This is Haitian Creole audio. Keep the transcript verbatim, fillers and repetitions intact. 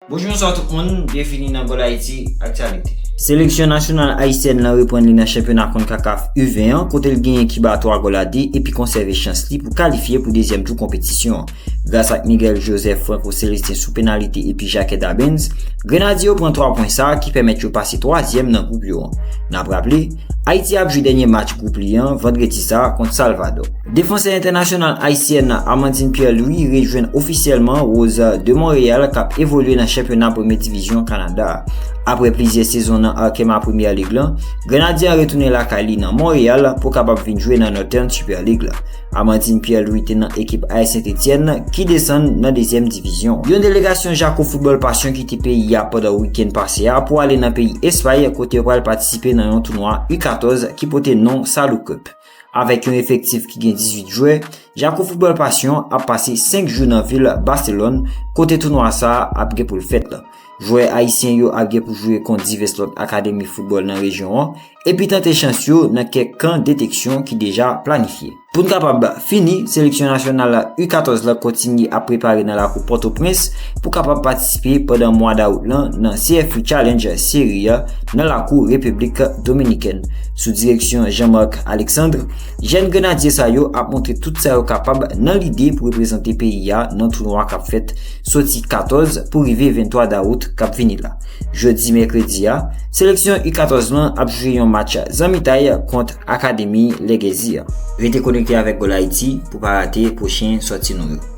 Bonjou, bonswa tout moun, byenvini nan Gòl Ayiti Aktyalite. Seleksyon nasyonal ayisyèn nan reprann li nan chanpyona konkakaf U ven an, kote l genyen Kiba twa gòl a de epi konsève chans li pou kalifye pou dezyèm tou konpetisyon an. Gras ak Miguel Joseph, Franco Celestin sou penalite epi Jacques Dabenz, Grenadye yo pran twa pwen sa a ki pèmèt yo pase twazyèm nan gwoup yo an. N ap raple, Ayiti ap jwe dènye match gwoup li an vandredi sa a kont Salvadò. Defansè entènasyonal ayisyèn Amandine Pierre-Louis rejwenn ofisyèlman Rosa de Montréal k ap evolye nan chanpyona premye divizyon Kanada a. Apre plizyè sezon nan Arkema Premier League lan, Grenadye an retounen lakay li nan Monreyal pou kapab vin jwe nan Northern Super League la. Amandine Pierre-Louis te nan ekip A S Saint-Étienne ki desann nan dezyèm divizyon. Yon delegasyon Jako Foutbòl Pasyon kite peyi a pandan wikenn pase a pou ale nan peyi Espay kote yo pral patisipe nan yon tounwa U katòz ki pote non Salou Cup. Avèk yon efektif ki gen dizuit jwè, Jako Foutbòl Pasyon ap pase senk jou nan vil Baselòn kote tounwa sa a ap gen pou l fèt la. Jwè ayisyen yo ap gen pou jwe kont divès lòt akademi foutbòl nan rejyon an epi tante chans yo nan kèk kan deteksyon ki deja planifye. Pou n kapab fini, seleksyon nasyonal U katòz la kontinye ap prepare nan lakou Pòtoprens pou kapab patisipe pandan mwa dawout lan nan C F U Challenge Series a nan lakou Repiblik Dominikèn. Sou direksyon Jean-Marc Alexandre, jèn Grenadye sa yo ap montre tout sa yo kapab nan lide pou reprezante peyi a nan tounwa k ap fèt soti katòz pou rive venntwa dawout k ap vini la. Jodi mèkredi a, seleksyon U katòz lan ap jwe yon match zanmitay kont Akademi Lègèzi a. Rete konekte avèk Gòl Ayiti pou pa rate pwochen sòti nou yo.